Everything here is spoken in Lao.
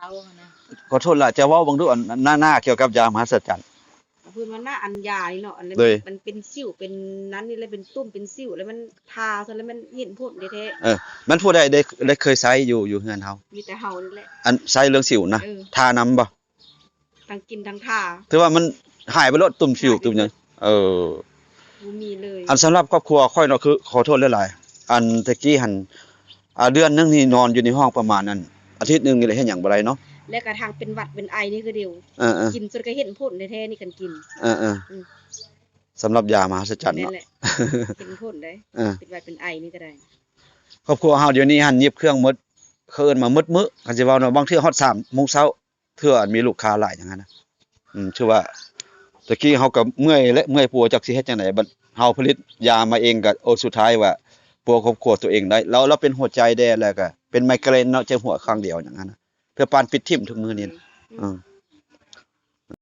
ເອົາຫັ້ນນະ ຂໍໂທດຫຼາຍ ຈະເວົ້າເບິ່ງດູ ອັນ ໜ້າໆ ກ່ຽວກັບຢາມະຫັດສະຈັນ. ເພິ່ນວ່ານະ ອັນຢານີ້ເນາະ ອັນ ໂດຍ ມັນເປັນສິວ ເປັນນັ້ນນີ້ແຫຼະ ເປັນຕຸ່ມເປັນສິວ ແລ້ວມັນທາຊະ ແລ້ວມັນເຫັນຜົນແທ້ໆ. ເອີ ມັນຜູ້ໃດໄດ້ ໄດ້ເຄີຍໃຊ້ຢູ່ ຢູ່ເຮືອນເຮົາ? ມີແຕ່ເຮົານີ້ແຫຼະ ອັນໃຊ້ເລື່ອງສິວນະ. ເອີ ທານຳບໍ່? ທັງກິນທັງທາ ຖືວ່າມັນຫາຍໄປໂລດ ຕຸ່ມສິວ ຫາຍໄປ ຕຸ່ມຫຍັງ. ເອີ ບໍ່ມີເລີຍ. ອັນສຳລັບຄອບຄົວຂ້ອຍເນາະ ຄື ຂໍໂທດຫຼາຍໆ ອັນແຕ່ກີ້ຫັ້ນ ອ່າ ເດືອນໜຶ່ງນີ້ນອນຢູ່ໃນຫ້ອງປະມານ ອັນ ອາທິດໜຶ່ງນີ້ແຫຼະ ເຮັດຫຍັງບໍ່ໄດ້ເນາະ ແລະກະທັງເປັນຫວັດເປັນໄອນີ້ຄືດຽວ. ເອີໆ ກິນຈົນກະເຫັນຜົນແທ້ໆ ນີ້ ຄັນກິນ. ເອີໆ ອືມ ສຳລັບຢາມະຫັດສະຈັນເນາະ ແມ່ນແຫຼະ ເຫັນຜົນເດ້. ເອີ ເປັນຫວັດເປັນໄອນີ້ກະໄດ້. ຄອບຄົວເຮົາດຽວນີ້ຫັ້ນ ຫຍິບເຄື່ອງໝົດ ເຂົາເອີ້ນວ່າໝົດມື້ ຄັນຊິເວົ້າເນາະ ບາງເທື່ອຮອດສາມໂມງເຊົ້າ ເທື່ອອັນມີລູກຄ້າຫຼາຍຫຍັງຫັ້ນນະ. ອືມ ຖືວ່າແຕ່ກີ້ເຮົາກະເມື່ອຍແຫຼະ ເມື່ອຍປົວ ຈັກຊິເຮັດຈັ່ງໃດ. ບັດເຮົາຜະລິດຢາມາເອງກະ ໂອ້ ສຸດທ້າຍວ່າປົວຄອບຄົວຕົວເອງໄດ້. ລາວ ລາວເປັນຫົວໃຈແດ່ ແລ້ວກະເປັນໄມເກຣນເນາະ ເຈັບຫົວຄັ້ງດຽວຫຍັງຫັ້ນນະ ເພື່ອປານປິດຖິ້ມທຸກມື້ນີ້. ອືມ ອືມ